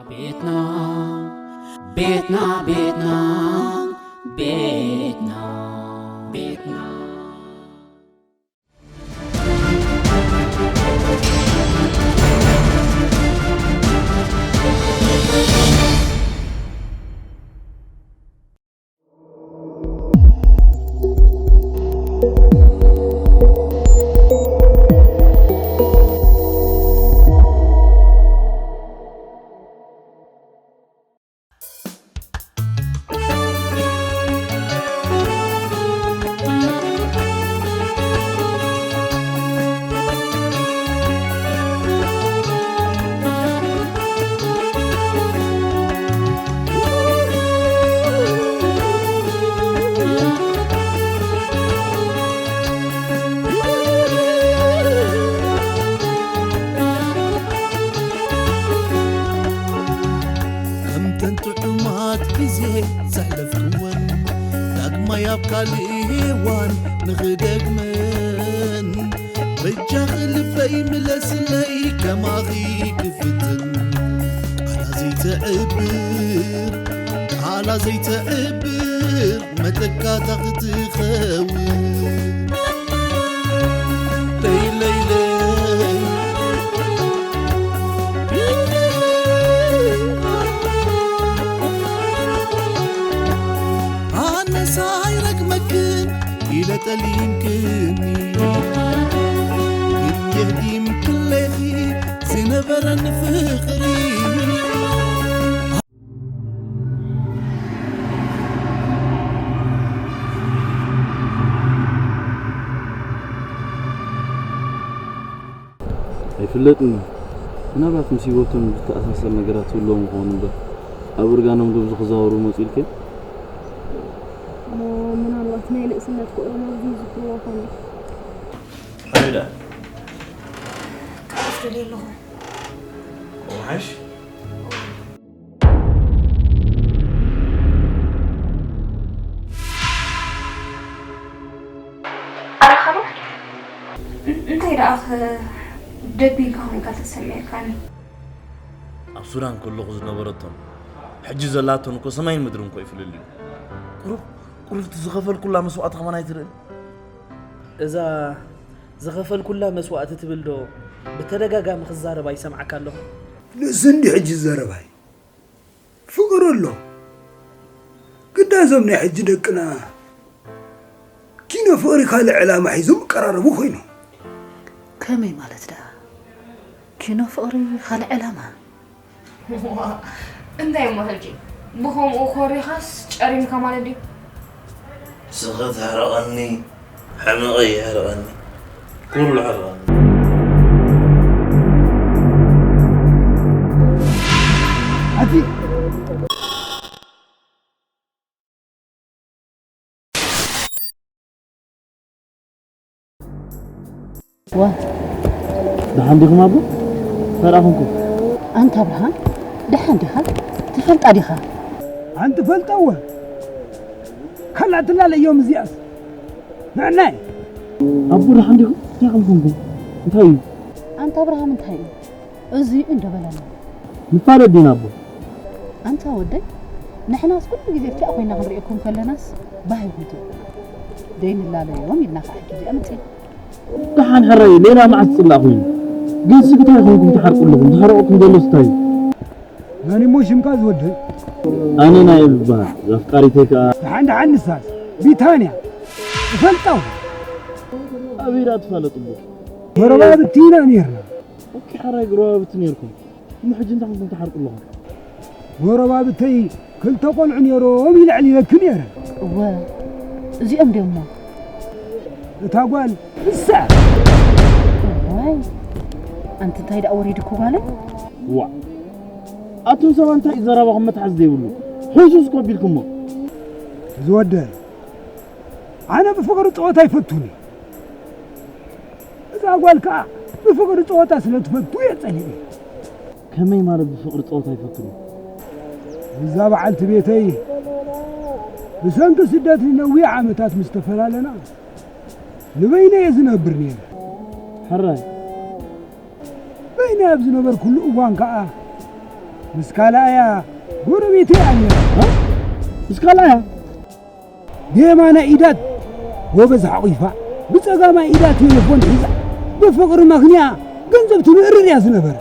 ቤትና ቤትና ቤትና ቤትና ቤትና ከምተን ጥዑማት ግዜ ዘሕለፍክወን ዳግማይ ኣብ ካልእ ሄዋን ንኽደግመን በጃኺ ልበይ ምለስለይ ከማኺ ክፍትን ቃላ ዘይተዕብር ቃላ ዘይተዕብር መተካእታ ክትኸውን ለይለይለይ ኣነሳ ኣይረግመክን ኢለ ጠሊምክኒ ግን የህዲም ክለኺ ዝነበረን ፍቕሪ ኣይፍለጥን እዩ። ምናልባት ምስ ህይወቶም ዝተኣሳሰር ነገራት ዝህልዎም ይኸውን እምበር፣ ኣብ እርጋኖም ዶ ብዙ ክዛወሩ መጺኡ ኢልክዮ? እሞ ምናልባት ናይ ንእስነት ፍቕሮም ኣብዚ ይዝክርዎ ይኾኑ። ሓሚዳ። ክዓርፍ ደልየ ኣለኹ። ከምኡ ሓይሽ? ኣረኻሉ እንታይ ደኣ ደቢልካ ኮይንካ ተሰሚዕካኒ? ኣብ ሱዳን ከለኹ ዝነበረቶን ሕጂ ዘላቶን እኮ ሰማይን ምድርን እኮ ይፍልልዩ። ቁሩብ ቁሩብቲ ዝኸፈልኩላ መስዋእቲ ከማን ኣይትርእን? እዛ ዝኸፈልኩላ መስዋእቲ ትብል ዶ ብተደጋጋሚ ክዛረባ ይሰምዓካ ኣለኹ? ንሱ እንዲ ሕጂ ዘረባይ ፍቕሪ ኣሎ። ግዳ እዞም ናይ ሕጂ ደቅና ኪኖ ፍቕሪ ካልእ ዕላማ ሒዞም ይቀራረቡ ኮይኖም። ከመይ ማለት ደኣ? ኪኖ ፍቕሪ ካልእ ዕላማ? እንታይ እሞ ሕጂ ብኸምኡ ኮሪኻስ ጨሪምካ ማለት ድዩ? ስኽት ሕረቐኒ፣ ሕመቐይ ሕረቐኒ፣ ኩሉ ሕረቐኒ። ኣቲ ዋ። ደሓን ዲኹም ኣቦ? ፈራኹምኩም። ኣንታ ኣብርሃም፣ ደሓን ዲኻ? ትፈልጣ ዲኻ? ኣንቲ ፈልጠወ። ካላ ትላለዮም እዚኣስ። ንዕናይ። ኣቦ ደሓን ዲኹም? እንታይ ከም ኮንኩም? እንታይ እዩ? ኣንታ ኣብርሃም እንታይ እዩ? እዚ እንዶ በለና። ንፋለጥ ዲና ኣቦ? ኣንታ ወደይ፣ ንሕናስ ኩሉ ግዜ ርቲኣ ኮይና ክንሪኤኩም ከለናስ ባህ ይኹም ትብሉ። ደይንላለዮም ኢልና ከዓ ሕጂ እዚኣ መፂና። ደሓን ሕራይ ሌላ መዓስ ፅላእ ኮይኑ። ግን ስግታይ ኮይንኩም ትሓርቁ ኣለኹም። ዝሓረቁኩም ዘሎ ስታይ እዩ። መን እሞ ሽምካ ዝወደይ? ኣነ ናይ እብበሃል። ኣፍቃሪተይ ከዓ ደሓን ደሓን ንሳስ ቢታንያ እፈልጣው። ኣበይ ደኣ ትፋለጡ ኣቦ? ጎረባብቲ ኢና ነይርና። ኦኬ፣ ሓራይ ጎረባብቲ ነይርኩም። እሞ ሕጂ እንታይ ኮንኩም ትሓርቁ ኣለኹም? ጎረባብተይ ክልተ ቆልዑ ነይሮም ኢለ ኣዕሊለኪ ነይረ። እወ፣ እዚኦም ድዮም እሞ? እታ ጓል ንሳ። እዋይ፣ ኣንቲ እንታይ ደኣ ወሪድኩ ጓለይ? ዋእ፣ ኣቱም ሰባት እንታይ እዩ ዘረባኹም መትሓዚ ዘይብሉ? ሕውስውስ እኮ ኣቢልኩሞ። ዝወደ፣ ኣነ ብፍቕሪ ጸወታ ኣይፈቱን እየ። እዛ ጓል ከኣ ብፍቕሪ ጸወታ ስለ ትፈቱ እየ ጸሊኤ። ከመይ ማለት ብፍቕሪ ጸወታ ኣይፈቱን? እዛ በዓልቲ ቤተይ ብሰንኪ ስደት ንነዊሕ ዓመታት ምስ ተፈላለና ንበይነይ እየ ዝነብር ነይረ። ሕራይ። በይነይ ኣብ ዝነበርኩሉ እዋን ከኣ ምስ ካልኣያ ጎረቤተይ እያ ነይራ። እ? ምስ ካልኣያ? ብየማናይ ኢዳ ጎበዝ ሓቑፋ፣ ብጸጋማይ ኢዳ ቴሌፎን ሒዛ፣ ብፍቕሪ መኽንያ ገንዘብ ትምእርር እያ ዝነበረ።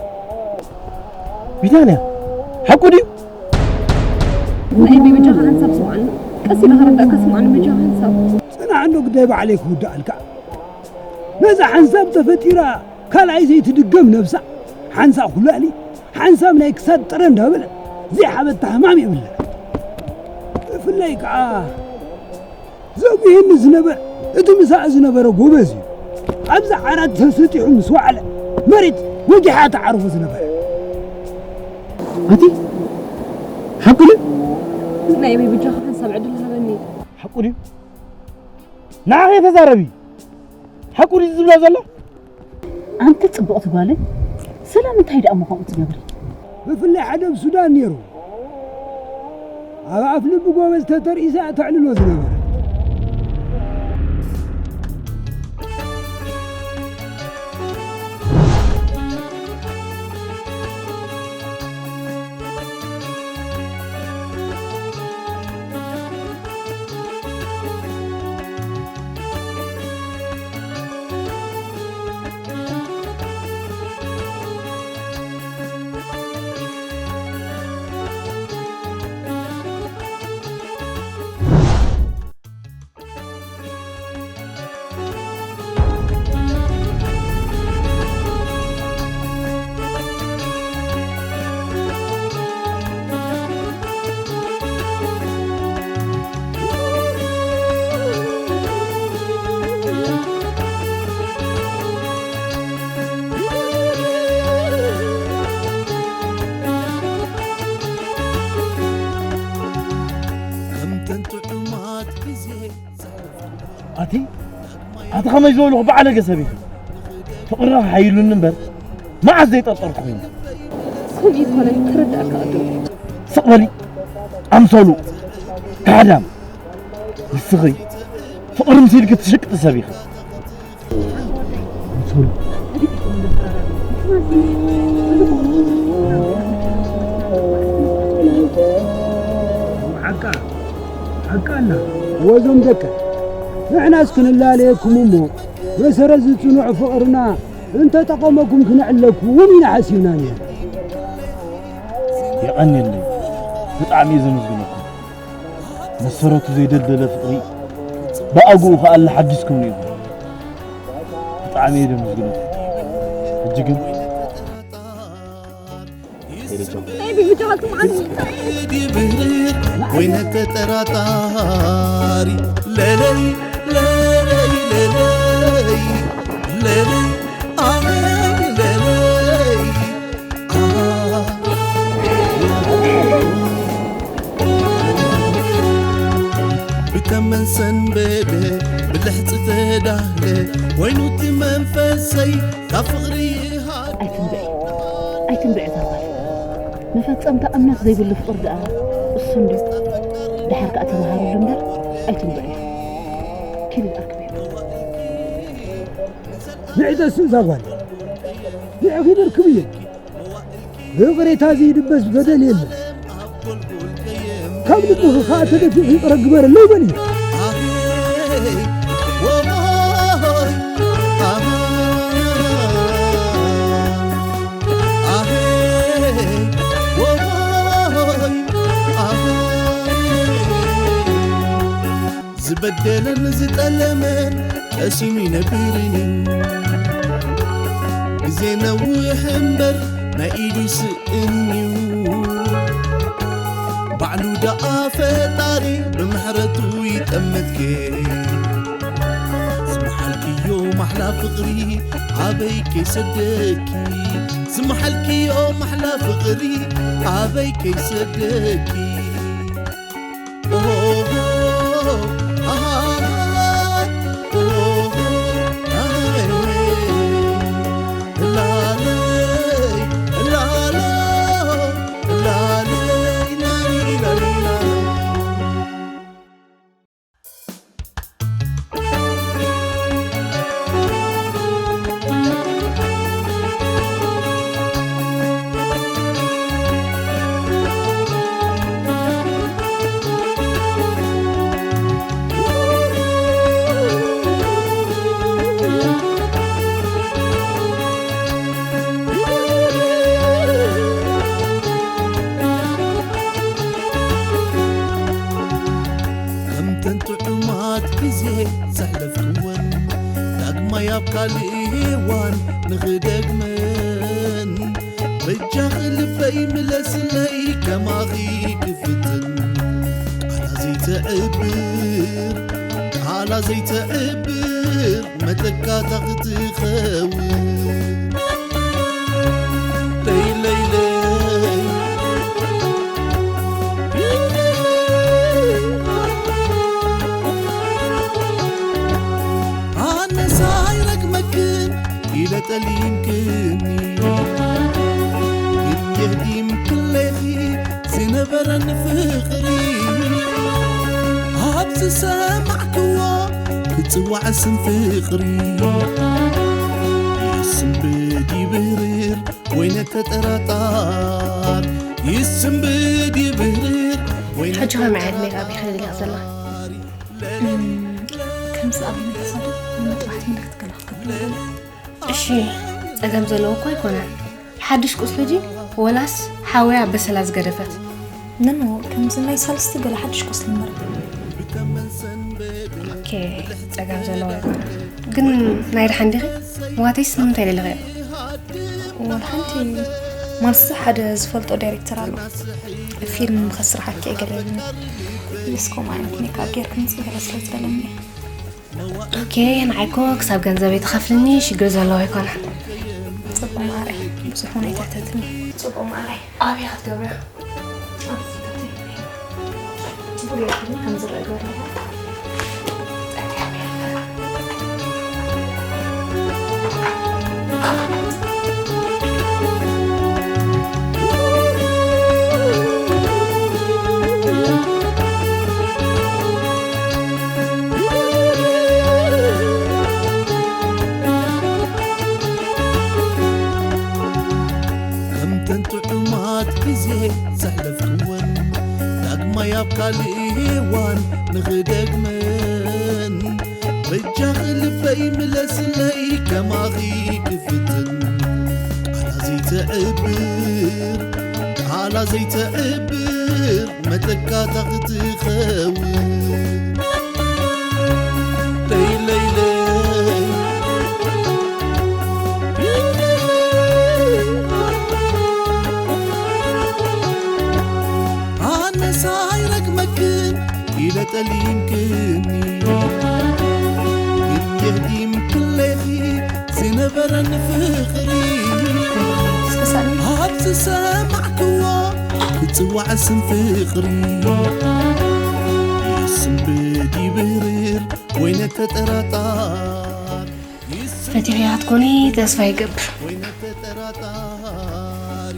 ቢታንያ፣ ሓቁ ድዩ? ናይ በይ በጃኻ ሓንሳብ ስምዓኒ። ቀስ ኢለ ከረዳእካ ስምዓኒ በጃኻ ሓንሳብ። ጽናሕ እንዶ ግዳይ ባዕለይ ክውዳኣልካ። ነዛ ሓንሳብ ተፈጢራ ካልኣይ ዘይትድገም ነብሳ፣ ሓንሳብ ኩላሊት፣ ሓንሳብ ናይ ክሳድ ጥረ እንዳበለ ዘይሓበታ ሕማም የብላ። ብፍላይ ከኣ ዘጉህየኒ ዝነበረ እቲ ምሳእ ዝነበረ ጎበዝ እዩ። ኣብዛ ዓራት ተሰጢሑ ምስ ወዓለ መሬት ወጊሓ ትዓርፎ ዝነበረ። ኣቲ ሓቂ ድዩ? ናይ በይ በጃኻ ሓንሳብ ዕድል ሃበኒ። ሓቁ ድዩ? ንዓኺ ተዛረቢ። ሓቁ ድዩ ዝብላ ዘሎ? ኣንቲ ጽብቕቲ ጓለይ፣ ስለምንታይ ደኣ እሞ ከምኡ ትገብሪ? ብፍላይ ሓደ ኣብ ሱዳን ነይሩ። ኣብ ኣፍ ልቢ ጎበዝ ተተርኢሳ እያ ተዕልሎ ዝነበረት። ከምተን ጥዑማት ግዜ ኣቲ ኣቲ ከመይ ዝበልኹ በዓለገ ሰብ ኢኺ። ፍቕርኺ ሓይሉኒ እምበር መዓስ ዘይጠርጠርኩ ኮይኑ። ከምኡ ይኮነን ክርዳእካ እዶ። ስቕ በሊ ኣምሰሉ ካሕዳም። ንስኺ ፍቕሪ ምሲልኪ ትሽቅጢ ሰብ ኢኺ። ኣምሰሉ። ሓቃ ሓቃ ኣላ። ወዞም ደቀ ንሕናስ ክንላለየኩም እሞ መሰረት ዝጽንዑ ፍቕርና እንተጠቐመኩም ክነዕለኩም ኢና ሓሲብና ነይሩ። የቐንየለይ። ብጣዕሚ እየ ዘመስግነኩም። መሰረቱ ዘይደልደለ ፍቕሪ ብኣግኡ ከኣ ኣላሓጊዝኩምኒ ኢኹም። ብጣዕሚ እየ ዘመስግነኩም። ሕጂ ግን ከይደ ቻው። ናይ ብብጃኻ ትምዓኒ። ይብህር ኮይነ ተጠራጣሪ ለለይ ለለይ ለለይ ለለይ ኣይ ለለይ ብተመን ሰንበደ ብልሕፂ ተዳህለ ኮይኑ እቲ መንፈሰይ ካብ ፍቕሪ ይሃ ኣይትንብዒ፣ ኣይትንብዒ እዛ ጓል። መፈጸምታ እምነት ዘይብሉ ፍቕሪ ደኣ እሱ እንድዩ። ደሓር ከኣ ተመሃረሉ እምበር ኣይትንብዒ። ኪዲ ኣርክብዮ። ንዕጠሱ እዛ ጓል። ንዕኺ ደርክብዮ። ብይቕሬታ ዘይድበስ በደል የለን። ካብ ልብኺ ኸኣ ተደፊእኺ ይቕረ ግበረለይ በልዮ። ዝበደለን ዝጠለመን ቀሲኑ ይነብርን እዩ። ግዜ ነዊሕ እምበር ናይ ኢዱ ይስእን እዩ። ባዕሉ ደኣ ፈጣሪ ብምሕረቱ ይጠምትኪ። ዝመሓልክዮ ማሕላ ፍቕሪ ኣበይ ከይሰደኪ። ዝመሓልክዮ ማሕላ ፍቕሪ ኣበይ ከይሰደኪ። ኣብ ካልእ ሄዋን ንኽደግመን በጃኺ ልበይ ምለስለይ ከማኺ ክፍትን ቃላ ዘይተዕብር ቃላ ዘይተዕብር መተካታ ክትኸውን ለይለይለይ ኣነሳ ይረግመክን ኢለ ጠሊምክኒ ግን የህዲም ክለኺ ዝነበረን ፍቕሪ ኣብ ዝሰማዕክዎ ክጽዋዕ ስም ፍቕሪ ይስንብድ ይብህርር ወይ ነተጠራጣር ይስንብድ ይብህርር ወይ ሕጂ ከመይ ዓይነት ሜክኣፕ ኢኺ ደሊኺ ዘለኺ? ከምዚ ኣብ መሳርሒ ንመጥባሕቲ ክትከላኸል እሺ ጸገም ዘለዎ እኮ ኣይኮነን። ሓድሽ ቁስሊ ድዩ ወላስ ሓወያ በሰላ ዝገደፈት? ነኖ ከምዚ ናይ ሳልስቲ ገለ ሓድሽ ቁስሊ እምበር። ኦኬ ጸገም ዘለዎ ኣይኮነን። ግን ናይ ደሓን ዲኺ? ዋቴስ ንምንታይ ደሊኺዮ? ወላ ሓንቲ ማንስቲ ሓደ ዝፈልጦ ዳይሬክተር ኣሎ ፊልም ከስርሓኪ እየ ገለ ኢሉኒ። ምስ ከምኡ ዓይነት ሜክኣፕ ጌርክምፂ ገለ ስለ ዝደለኒ እየ። ኦኬ ንዓይ እኮ ክሳብ ገንዘበይ ትኸፍልኒ ሽግር ዘለዎ ኣይኮነን። ፅቡቅ ማዕረይ ብዙሕ እውን ኣይትሕተትኒ። ፅቡቅ ማዕረይ ኣበይ ክትገብርዮ? ብሉይ ከም ዝረአ ገበርኒ። ከምተን ጥዑማት ግዜ ዘሕለፍክወን ዳግማይ ኣብ ካልእ ሄዋን ንኽደግመን በጃኺ ልበይ ምለስለይ ከማኺ ክፍትን ቃላ ዘይተዕብር ቃላ ዘይተዕብር መተካታ ክትኸውን ለይለይለይ ኣነሳ ይረግመክን ኢለ ጠሊምክኒ ግን የህዲም ክለኺ ዝነበረን ፍቕሪ እስከ ሳሚ ኣብ ዝሰማዕክዎ ክጽዋዕ ስም ፍቕሪ ይስንብድ ይብርር ወይ ነተጠራጣር ፈቲሕያ ክትኮኒ ተስፋ ይገብር። ወይ ነተጠራጣር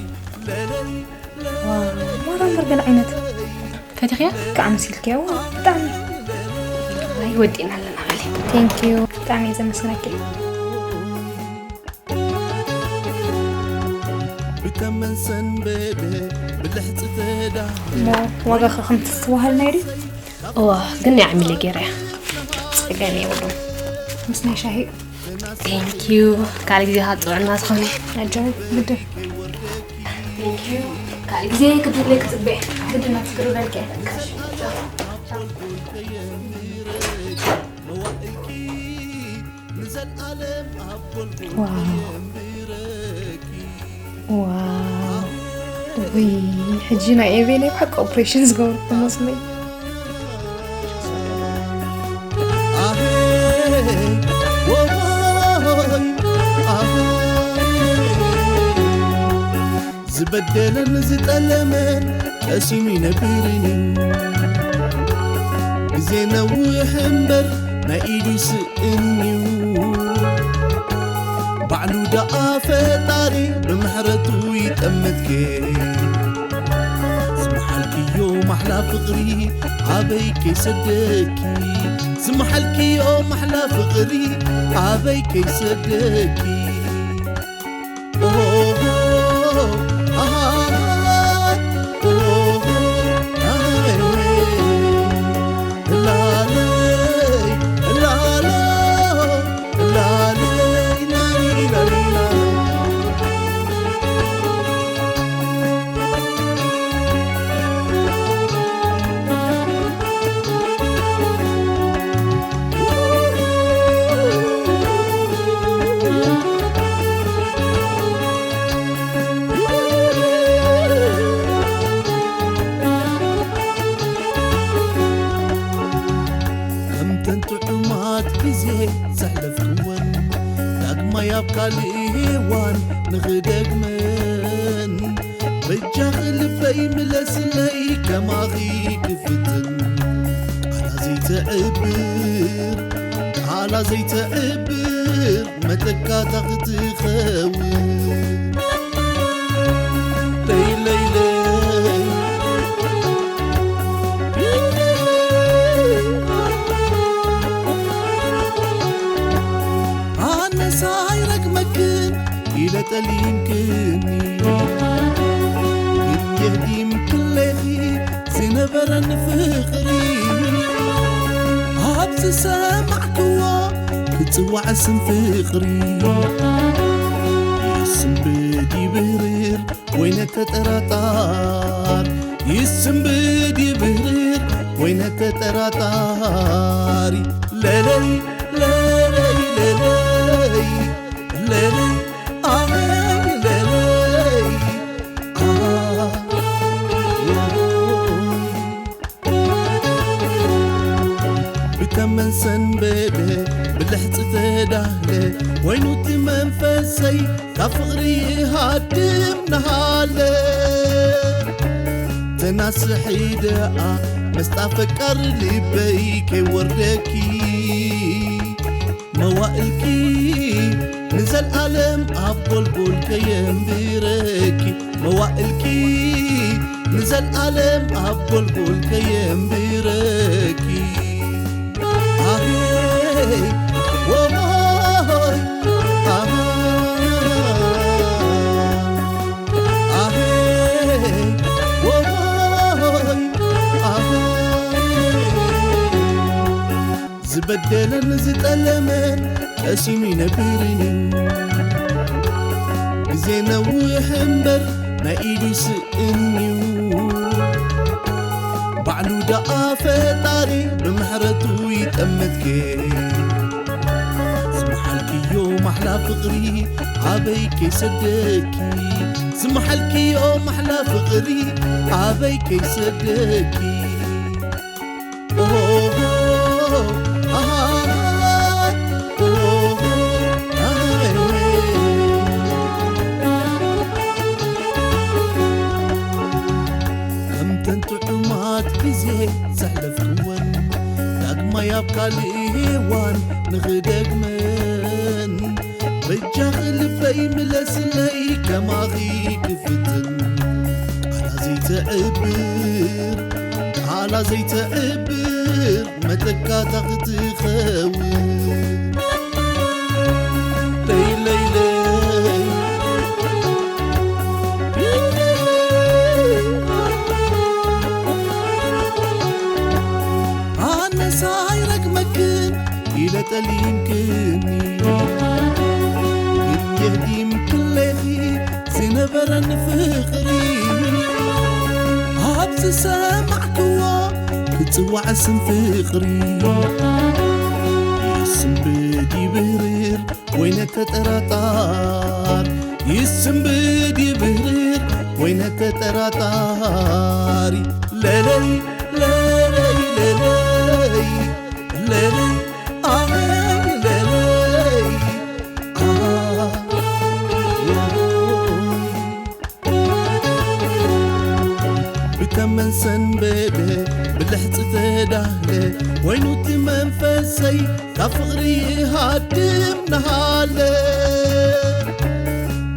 ለለይ ዋው፣ ማራ እምበር ገለ ዓይነት ፈቲኽያ? ከዓ መሲልክያ። ዋው፣ ብጣዕሚ። ኣይ፣ ወዲእና ኣለና በሊ። ቴንክ ዩ። ብጣዕሚ እየ ዘመስግነኪ። ብተመን ሰንበደ ብልሕፂ ተዳ እሞ ዋጋ ኸ ከምቲ ዝተባሃልናዮ ድዩ? እዋ፣ ግን ናይ ዓሚለ ገይረያ። ጸገም የብሉን። ምስ ናይ ሻሂ ቴንክ ዩ። ካልእ ግዜ ካብ ጥዑና ዝኾነ። ኣጆኺ፣ ግድን። ቴንክ ዩ። ካልእ ግዜ ክትብለይ ክጽበ። ግድን፣ ኣፍቅሪ በልኪ። ዋው። ዋው። ውይ፣ ሕጂ ናይ ኤቤ ናይ ብሓቂ ኦፕሬሽን ዝገበርኩ መስለኝ። ዝበደለን ዝጠለመን ቀሲኑ ይነብርን እዩ። ግዜ ነዊሕ እምበር ናይ ኢዱ ስእን እዩ። ባዕሉ ደኣ ፈጣሪ ብምሕረቱ ይጠምትኪ። ዝመሓልክዮ ማሕላ ፍቕሪ ኣበይ ከይሰደኪ። ዝመሓልክዮ ማሕላ ፍቕሪ ኣበይ ከይሰደኪ። ኣብ ካልእ ሄዋን ንኽደግመን በጃኺ ልበይ ምለስለይ ከማኺ ክፍትን ቃላ ዘይተዕብር ቃላ ዘይተዕብር መተካታ ክትኸውን ለይለይለይ ኣነሳ ኣይረግመክን ኢለ ጠሊምክኒ ግን የህዲም ክለኺ ዝነበረን ፍቕሪ ኣብ ዝሰማዕክዎ ክጽዋዕ ስም ፍቕሪ ይስንብድ ይብርር ወይ ነተጠራጣር ይስንብድ ይብርር ወይ ነተጠራጣሪ ለለይ ለለይ ለለይ ለለይ ኣይ ለለይ ብተመን ሰንበደ ብልሕፂ ተዳህለ ኮይኑ እቲ መንፈሰይ ካብ ፍቕሪ ይሃድም ናሃለ ተናስሒ ደኣ መስጣ ፈቃር ልበይ ከይወርደኪ መዋእልኪ ንዘልኣለም ኣብ ጎልጎል ከየንብረኪ መዋእልኪ ንዘልኣለም ኣብ ጎልጎል ከየንብረኪ ኣሄይ ወሆይ ኣሃ ኣሄ ዝበደለን ዝጠለመን ቀሲኑ ይነብርን ግዜ ነውሕ እምበር ናይ ኢዱ ስእን እዩ ባዕሉ ደኣ ፈጣሪ ብምሕረቱ ይጠምትኪ ዝመሓልክዮ ማሕላ ፍቕሪ ኣበይ ከይሰደኪ ዝመሓልክዮ ማሕላ ፍቕሪ ኣበይ ከይሰደኪ ኦሆ፣ ኣሃ፣ ኦሆ፣ ኣሃ። ከምተን ጥዑማት ግዜ ዘሕለፍክወን ዳግማይ ኣብ ካልእ ሄዋን ንኽደግመን በጃኺ ልበይ ምለስለይ ከማኺ ክፍትን ቃላ ዘይተዕብር ቃላ ዘይተዕብር መተካታ ክትኸውን ለይለይለይ ኣነሳ ኣይረግመክን ኢለ ጠሊምክኒ ግን የህዲምክለኺ ዝነበረን ፍቕሪ ኣብ ዝሰማዕክዎ ክጽዋዕ ስም ፍቕሪ ይስንብድ ይብርር ወይ ነተጠራጣር ይስንብድ ይብርር ወይ ነተጠራጣሪ ለለይ ለለይ ለለይ ለለይ ኣይ ለለይ ብተመን ሰንበደ ብልሕፂ ተዳህለ ኮይኑ እቲ መንፈሰይ ካብ ፍቕሪ ይሃድም ናሃለ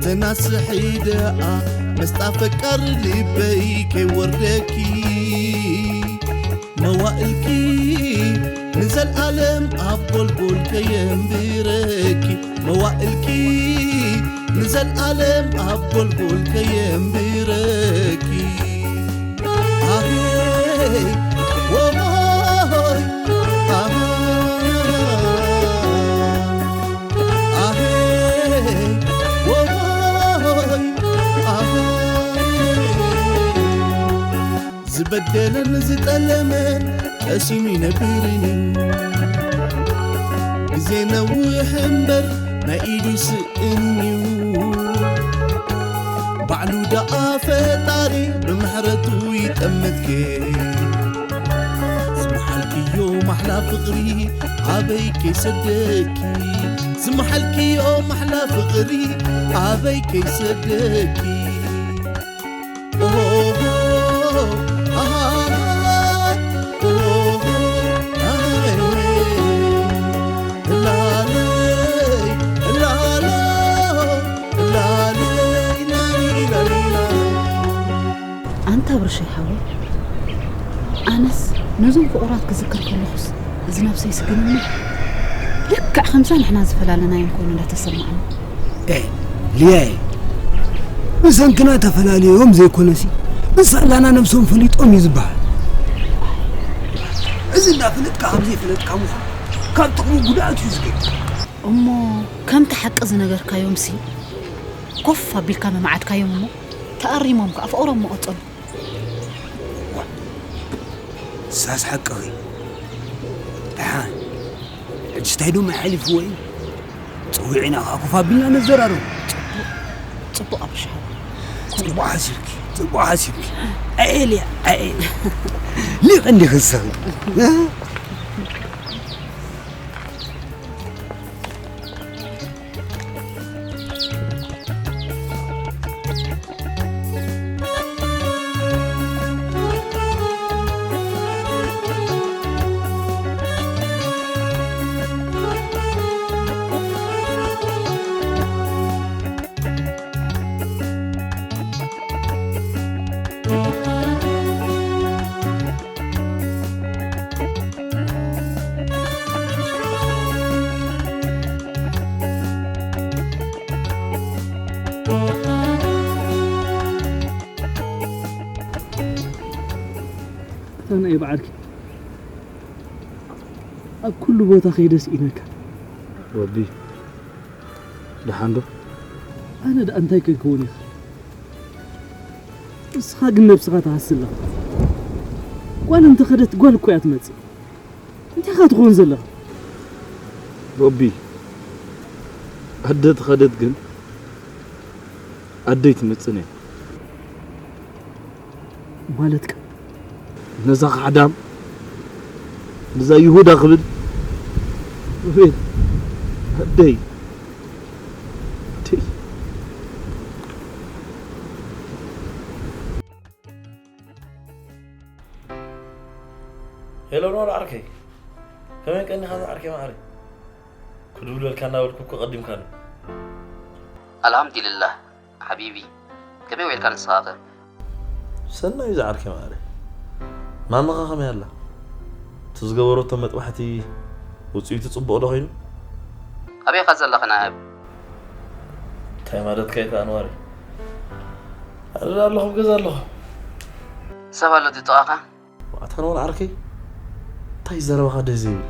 ተናስሒ ደኣ መስጣ ፈቃር ልበይ ከይወርደኪ መዋእልኪ ንዘልኣለም ኣብ ጎልጎል ከየንብረኪ መዋእልኪ ንዘልኣለም ኣብ ጎልጎል ከየንብረኪ ኣሄይ ወሆይ ኣሃ ኣሄ ዝበደለን ዝጠለመን ቀሲኑ ይነብርን እዩ ግዜ ነውሕ እምበር ናይ ኢዱ ስእን እዩ ባዕሉ ደኣ ፈጣሪ ብምሕረቱ ይጠምትኪ ዝመሓልክዮ ማሕላ ፍቕሪ ኣበይ ከይሰደኪ፣ ዝመሓልክዮ ማሕላ ፍቕሪ ኣበይ ከይሰደኪ። ኦሆ፣ ኣሃ፣ ኦሆ፣ ኣሃ፣ ላለይ፣ ላሎ፣ ላለይ፣ ላሊ፣ ላሊ፣ ላሎ። ኣንታ ብርሸይ ሓወይ፣ ኣነስ ነዞም ፍቑራት ክዝክር ከለኹስ እዚ ነብሰይ ስግንኒ ልክዕ ከምዛ ንሕና ዝፈላለናዮም ኮይኑ እንዳተሰማዕኒ። ኤ፣ ሊያየ፣ ብሰንክና ተፈላለዮም ዘይኮነሲ፣ ብሳላና ነብሶም ፈሊጦም እዩ ዝበሃል። እዚ እንዳፈለጥካ ካብ ዘይፈለጥካ ምዃን ካብ ጥቕሙ ጉድኣቱ እዩ ዝገድም። እሞ ከምቲ ሓቂ ዝነገርካዮምሲ ኮፍ ኣቢልካ ምምዓድካዮም እሞ ተኣሪሞም ከኣ ፍቕሮም ምቐጸሉ። ሳስ ሓቅኺ። ደሓን። ሕጂ እንታይ ዶ ማይ ሓሊፍዎ እዩ? ጸዊዕና ከኣ ኮፍ ኣቢልና ነዘራርቦ። ጽቡቕ፣ ጽቡቕ ኣብርሽ ሓወይ። ጽቡቕ ሓሲብኪ፣ ጽቡቕ ሓሲብኪ። ኣኤልያ፣ ኣኤልያ። ሊቕ እንዲኺ ንስኺ። ኣታ ናይ በዓልኪ ኣብ ኩሉ ቦታ ከይደስ ኢነካ። ወዲ፣ ደሓን ዶ? ኣነ ደኣ እንታይ ከይከውን ኢኻ? ንስኻ ግን ነብስኻ ትሃሲ ኣለኻ። ጓል እንተኸደት ጓል እኮ እያ ትመጽእ። እንታይ ኢኻ ትኸውን ዘለኻ? ቦቢ፣ ኣደ ተኸደት ግን ኣደይ ትመጽእን እያ። ማለትካ? ነዛ ካሕዳም፣ ነዛ ይሁዳ ክብል፣ ኣቤት፣ ኣደይ፣ ኣደይ። ሄሎ ኖር ዓርከይ፣ ከመይ ቀኒኻ ዝዓርከይ ማዕረይ? ክድውለልካ እናበልኩ እኮ ቀዲምካኒ። ኣልሃምዱሊላህ ሓቢቢ፣ ከመይ ውዒልካ ንስኻ ኸ? ሰናይ ዝዓርከይ ማዕረይ። ማማኻ ከመይ ኣላ? እቲ ዝገበረቶ መጥባሕቲ ውፅኢቱ ፅቡቕ ዶ ኮይኑ? ኣበይ ኢኻ ዘለኻ ናህብ? እንታይ ማለትካ ኢኻ ኣንዋሪ? ኣረ ኣለኹ ኣብ ገዛ ኣለኹ። ሰብ ኣሎ እቲ ጥቓኻ? ኣታ ኣንዋር ዓርከይ፣ እንታይ ዘረባኻ ደስ ዘይብል?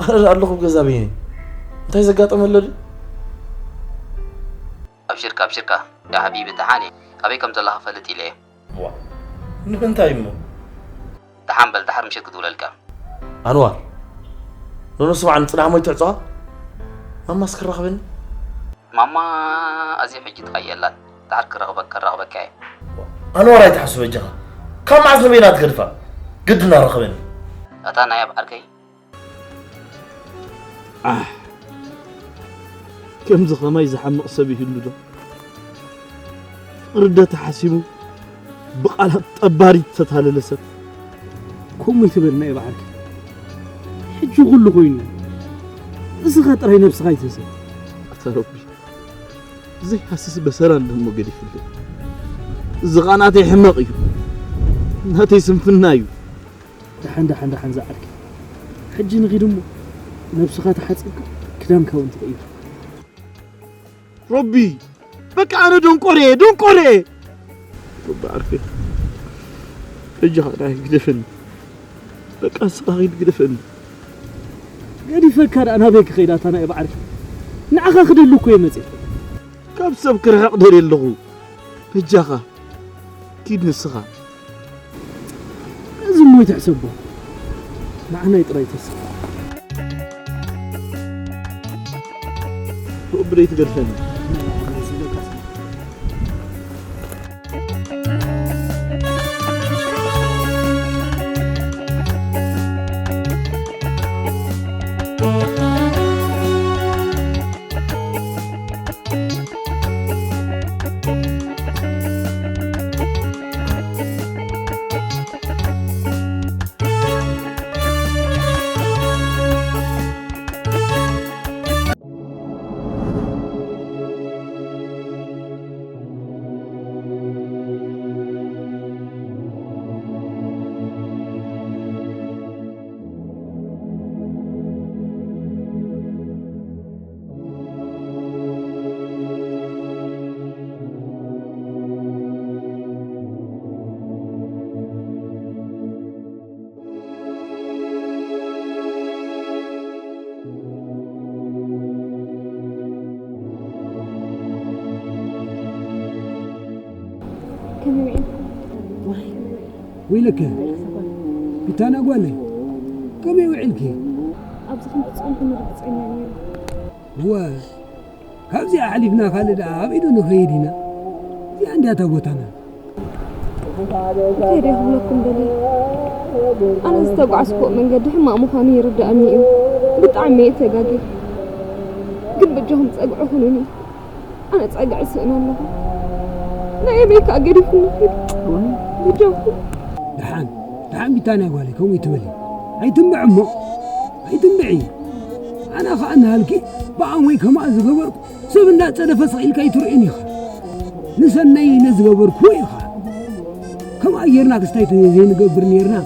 ኣረ ኣለኹ ኣብ ገዛ በይነይ። እንታይ ዘጋጠመ ኣሎ ድዩ? ኣብሽርካ ኣብሽርካ ያ ሓቢቢ ደሓን እየ። ኣበይ ከም ዘለኻ ፈልጥ ኢለ እየ። ዋ፣ ንምንታይ እሞ? ደሓን በል፣ ደሓር ምሸት ክድውለልካ። ኣንዋር፣ ኖኖ ስማዕ፣ ንጽናሕ ሞ ይትዕጾ። ማማስ ክራኽበኒ? ማማ ኣዝዩ ሕጂ ጥቓይ የላን። ደሓር ክረኽበካ፣ ክረኽበካ እየ። ኣንዋር ኣይትሓሱ በጃኻ። ካብ መዓስ ንበይና ትገድፋ? ግድና ራኸበኒ። ኣታ ናይ ኣብ ዓርከይ። ኣሕ፣ ከምዚ ኸማይ ዝሓምቕ ሰብ ይህሉ ዶ? ፍቕሪ እንደ ተሓሲሙ ብቓላት ጠባሪት ዝተታለለ ሰብ። ከምኡ ይትበል ናይ በዓልኪ። ሕጂ ኩሉ ኮይኑ እዩ። እስኻ ጥራይ ነብስኻ ይትህሰብ። ኣታ ረቢ፣ ዘይሃስስ በሰላ እንደ እሞ ገዲፍለይ። እዚ ኸኣ ናተይ ሕመቕ እዩ። ናተይ ስንፍና እዩ። ደሓን፣ ደሓን፣ ደሓን ዝዓርከይ። ሕጂ ንኺድ እሞ ነብስኻ ተሓጺብካ ክዳንካ እውን ትቕይር። ረቢ፣ በቃ ኣነ ደንቆረ እየ፣ ደንቆረ እየ። ረቢ ዓርከይ፣ በጃኻ ደኣ ግደፈኒ። በቃ ንስኻ ኺድ ግደፈኒ። ገዲፈካ ደኣ ናበይ ክኸይድ ኣታ ናይ በዓል? ንዓኻ ክደሊ እኮ እየ መጽየ። ካብ ሰብ ክርሕቕ ደልየ ኣለኹ። በጃኻ ኪድ ንስኻ። እዚ እሞ ይትሕሰቦ። ንዓናይ ጥራይ ተስፋ። ብደይ ትገድፈኒ። ወይለከ፣ ቢታንያ ጓለይ፣ ከመይ ውዒልኪ? ኣብዚ ከም ትጸንሑ ርግጸኛ ነይረ። እወ፣ ካብዚኣ ሓሊፍና ካልእ ደኣ ኣበይ ዶ ንኸይድ ኢና? እዚኣ እንድያ እታ ቦታና። እንታይ ደኣ ክብለኩም ደልየ? ኣነ ዝተጓዕዝኩዎ መንገዲ ሕማቕ ምዃኑ ይርድኣኒ እዩ። ብጣዕሚ እየ ተጋግየ። ግን በጃኹም ጸግዒ ኩኑኒ። ኣነ ጸግዒ ስእነ ኣለኹ። ናይ ኣበይ ከኣ ገዲፉኒ ይኸይድ? በጃኹም። ደሓን፣ ደሓን ቢታንያ ጓለይ፣ ከምኡ ይትበሊ። ኣይትንብዒ እሞ፣ ኣይትንብዒ። ኣነ ኸኣ እናሃልኪ ብኣም ወይ ከማኣ ዝገበርኩ ሰብ እንዳጸደፈ ስቕ ኢልካ ኣይትርእን ኢኻ። ንሰናይ ኢለ ዝገበርኩ ኢኻ። ከምኣ ጌርና ክስታይ ዘይንገብር ኔርና።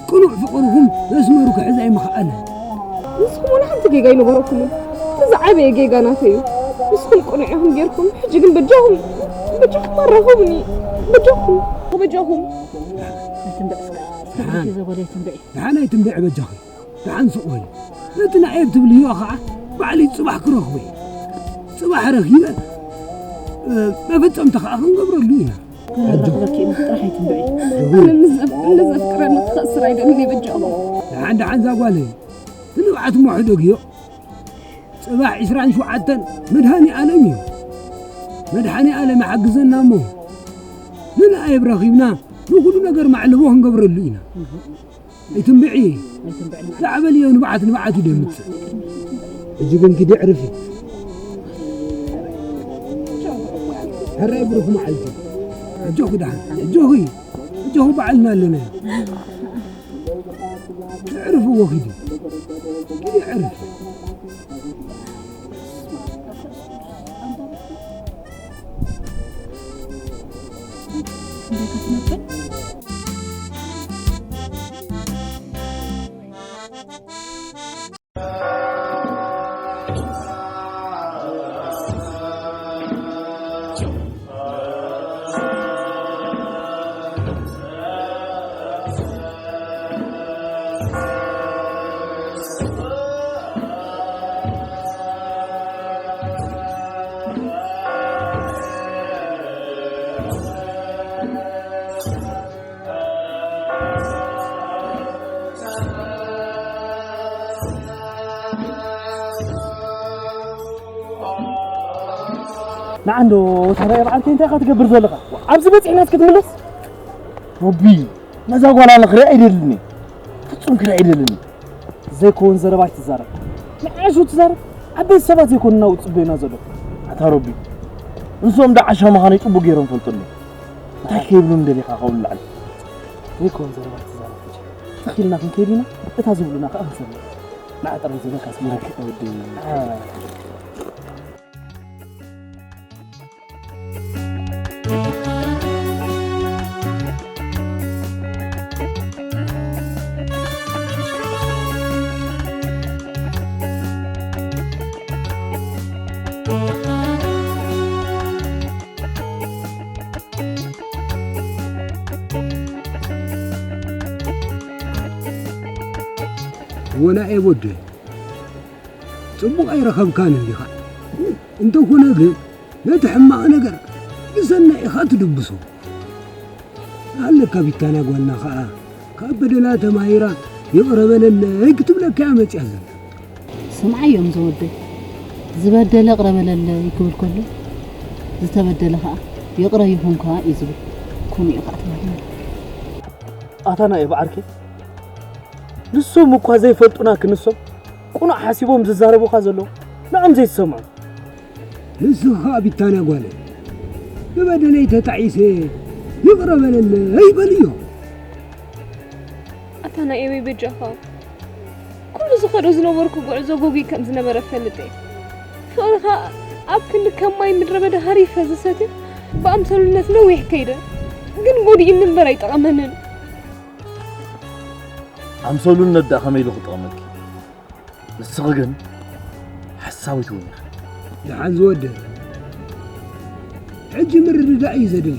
ቅኑዕ ፍቕርኹም መስመሩ ክሕዝ ኣይምኸኣለን። ንስኹም ወላ ሓንቲ ጌጋ ኣይነበረኩምን። እቲ ዝዓበየ ጌጋ ናተይ እዩ። ንስኹም ቅኑዕ ኢኹም ጌርኩም፣ ሕጂ ግን በጃኹም፣ በጃኹም ኣራኽቡኒ። በጃኹም፣ በጃኹም። ኣይትንብዕ እስከ፣ እስከ ደሓን። ብርኪ ዘጎለ ኣይትንብዒ። ደሓን ኣይትንብዒ በጃኺ። ደሓን ስቕ በሊ። ነቲ ንዓይ ትብልዮ ኸዓ ባዕለይ ጽባሕ ክረኽቦ እየ። ጽባሕ ረኺበ፣ እ፣ መፈጸምታ ኸዓ ክንገብረሉ ኢና። ኣጆኺ። ክረኽበኪ ኢና፣ ጥራሕ ኣይትንብዒ። ኣነ ንዘፍ-፣ ንዘፍቅረኒ ክኸስር ኣይደልን እየ በጃኹም። ደሓን ደሓን እዛ ጓለይ፣ እቲ ንብዓት እሞ ሕደግዮ። ጽባሕ ዕስራን ሸውዓተን መድሃኔ ኣለም እዩ። መድሃኔ ኣለም ይሓግዘና እሞ ንንኣየብ ረኺብና ንኹሉ ነገር ማዕለቦ ክንገብረሉ ኢና። ኣይትንብዒ። ኣይትንብዕና። ላዕበልዮ ንብዓት ንብዓት እዩ ደምጽእ። ሕጂ ግን ኪዲ ዕርፊ። ሕራይ ብሩኽ መዓልቲ። ኣጆኺ ደሓን። ኣጆኺ። ኣጆኺ በዓልና ኣለና። ዕርፊ ወኺዲ። ኪዲ ዕርፊ። ንዓንዶ ታዲያ በዓልቲ እንታይ ኢኻ ትገብር ዘለኻ? ኣብዚ በፂሕና እስኪ ትምለስ? ረቢ፣ ነዛ ጓል ኣነ ክሪኣ ኣይደልን እየ። ፍጹም ክሪኣ ኣይደልን እየ። ዘይከውን ዘረባ ኣይትዛረብ። ንዓሹ ትዛረብ። ዓበይቲ ሰባት ዘይኮኑ እናው ጽበዩና ዘለዉ። ኣታ ረቢ፣ ንሶም ዶ ዓሻ ምዃነይ ጽቡቕ ገይሮም ፈልጡ ኣለዉ። እንታይ ከይብሉኒ ደሊኻ ካብኡ ንላዕሊ? ዘይከውን ዘረባ ኣይትዛረብ ሕጂ። ትኽ ኢልና ክንከይድ ኢና። እታ ዝብሉና ከኣ ክንሰምዕ። ንዓ ጥራይ ዝበልካ ስምዓካ። ወዲ። ወላ ኤቦደ ጽቡቕ ኣይረኸብካን እንዲኻ። እንተኾነ ግን ነቲ ሕማቕ ነገር ብሰናይ ኢኻ ትድብሶ። ኣለካ ቢታንያ ጓልና ኸኣ ካብ በደላ ተማሂራ ይቕረ በለለይ ክትብለካ እያ መጽያ ዘላ። ስምዓዮም ዝወደይ፣ ዝበደለ ይቕረ በለለይ ክብል ከሎ፣ ዝተበደለ ኸኣ ይቕረ ይኹንካ እዩ ዝብል። ኮኑ እዩ ኸኣ ተባሂሉ። ኣታ ናይ ብዓርከይ፣ ንሶም እኳ ዘይፈልጡና ክንሶም፣ ቅኑዕ ሓሲቦም ዝዛረቡኻ ዘለዉ፣ ንዖም ዘይትሰምዖም። ንስኻ ቢታንያ ጓለይ፣ ብበደለይ ተጣዒሰ ይቕረ በለለይ በልዮ። ኣታ ናይ ኤበይ በጃኻ፣ ኩሉ ዝኸዶ ዝነበርኩ ጉዕዞ ጎጉይ ከም ዝነበረ እፈልጥ እየ። ፍቕርኻ ኣብ ክንዲ ከም ማይ ምድረ በዳ ሃሪፈ ዝሰትዮ ብኣምሰሉነት ነዊሕ ከይደ፣ ግን ጎዲእኒ እምበር ኣይጠቐመንን። ኣምሰሉነት ደኣ ከመይ ኢሉ ክጠቕመኪ? ንስኺ ግን ሓሳዊት እውን ኢኺ። ደሓን ዝወደ፣ ሕጂ ምርድዳእ እዩ ዘድሊ።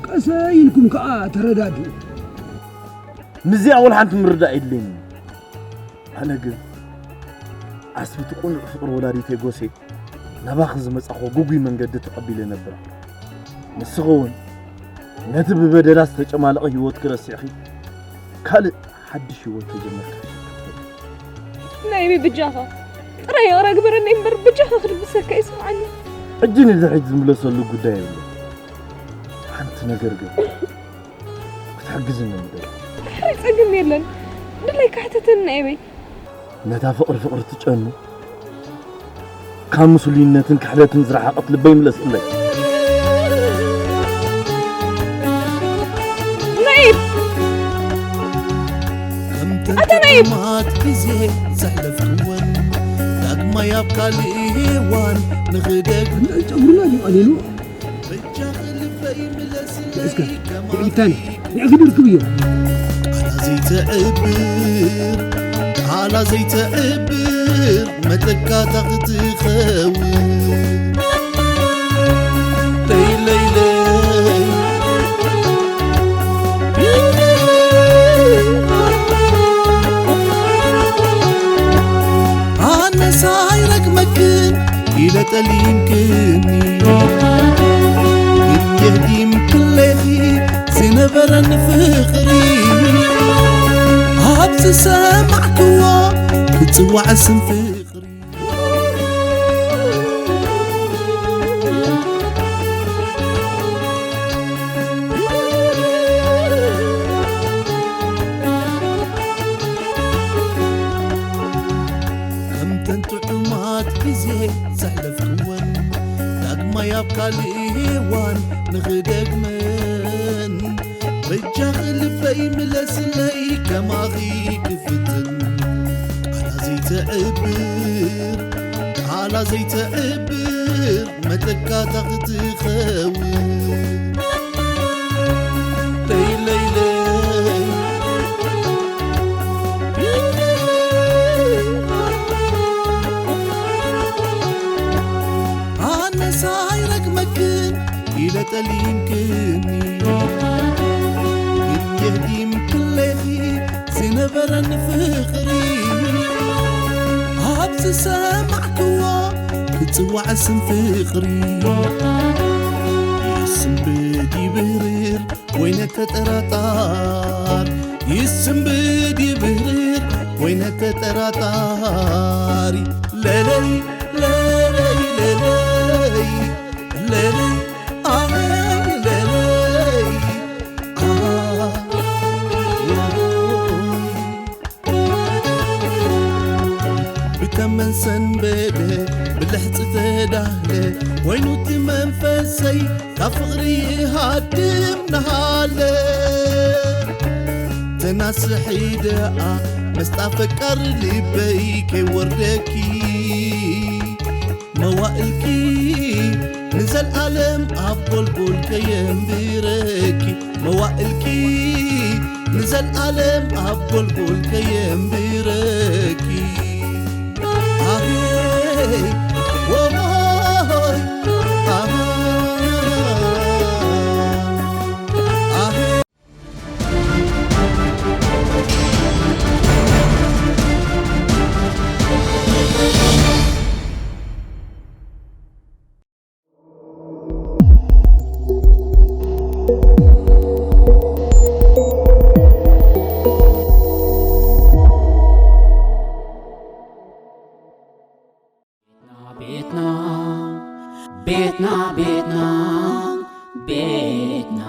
ቀሰ ኢልኩም ከኣ ተረዳድኡ። ምስዚኣ ወላ ሓንቲ ምርዳእ የድልየኒ። ኣነ ግን ዓስቢ እቲ ቅኑዕ ፍቕሪ ወላዲተይ ጎሴ ናባኺ ዝመጻኹ ግጉይ መንገዲ ተቐቢለ ነብራ። ንስኺ እውን ነቲ ብበደላት ዝተጨማለቐ ህይወትኪ ረሲዕኺ ካልእ ሓድሽ ህይወት ተጀመርካ። ናይበይ ብጃኻ ጥራይ ይቕረ ግበረኒ እምበር ብጃኻ ክድብሰካ ይስምዓኒ። ሕጂ ንድሕሪት ዝምለሰሉ ጉዳይ የብሉ። ሓንቲ ነገር ግን ክትሕግዝኒ ምደል። ድሕሪ ጸግም የለን። ድላይ ካሕተተኒ ናይበይ ነታ ፍቕሪ ፍቕሪ ትጨኑ ካብ ምስሉይነትን ክሕደትን ዝረሓቐት ልበይ ምለስለይ። ናይብ ከምተን ኣታ ናይብ! ጥዑማት ግዜ ዘሕለፍክወን ዳግማይ ኣብ ካልእ ሄዋን ንኽደግ ጨጉርና እዩ ቀሊሉ በጃኺ ልበይ ምለስለይ እስከ ከማኺ ይዕታኒ ይዕግድር ክብዮ ቃላ ዘይተዕብር ቃላ ዘይተዕብር መተካታ ክትኸውን ለይለይለይ ኣነሳ ይረግመክን ኢለ ጠሊምክኒ ግን የህዲም ክለኺ ዝነበረን ፍቕሪ ኣብ ዝሰማዕክዎ ክጽዋዕ ስም ፍቕሪ ከምተን ጥዑማት ግዜ ዘሕለፍክወን ዳግማይ ኣብ ካልእ ሄዋን ንኽደግመን በጃኺ ልበይ ምለስለይ ከማኺ ክፍትን ቃላ ዘይተዕብር ቃላ ዘይተዕብር መተካታ ክትኸውን ለይለይለይ ኣነሳ ይረግመክን ኢለ ጠሊምክኒ ግን የህዲም ክለኺ ዝነበረን ፍቕሪ ኣብ ዝሰማዕክዎ ክጽዋዕ ስም ፍቕሪ ይስንብድ ይብህርር ወይነ ተጠራጣር ይስንብድ ይብህርር ወይነ ተጠራጣሪ ለለይ ለለይ ለለይ ለለይ ኣይ ለለይ ብተመን ሰንበደ ብልሕፂ ተዳህለ ኮይኑ እቲ መንፈሰይ ካብ ፍቕሪ ይሃድም ናሃለ ተናስሒ ደኣ መስጣ ፈቃር ልበይ ከይወርደኪ መዋእልኪ ንዘልኣለም ኣብ ጎልጎል ከየንብረኪ መዋእልኪ ንዘልኣለም ኣብ ጎልጎል ከየንብረኪ ኣሄይ ወሆይ ኣሃ ኣሄይ ቤትና ቤትና ቤትና ቤትና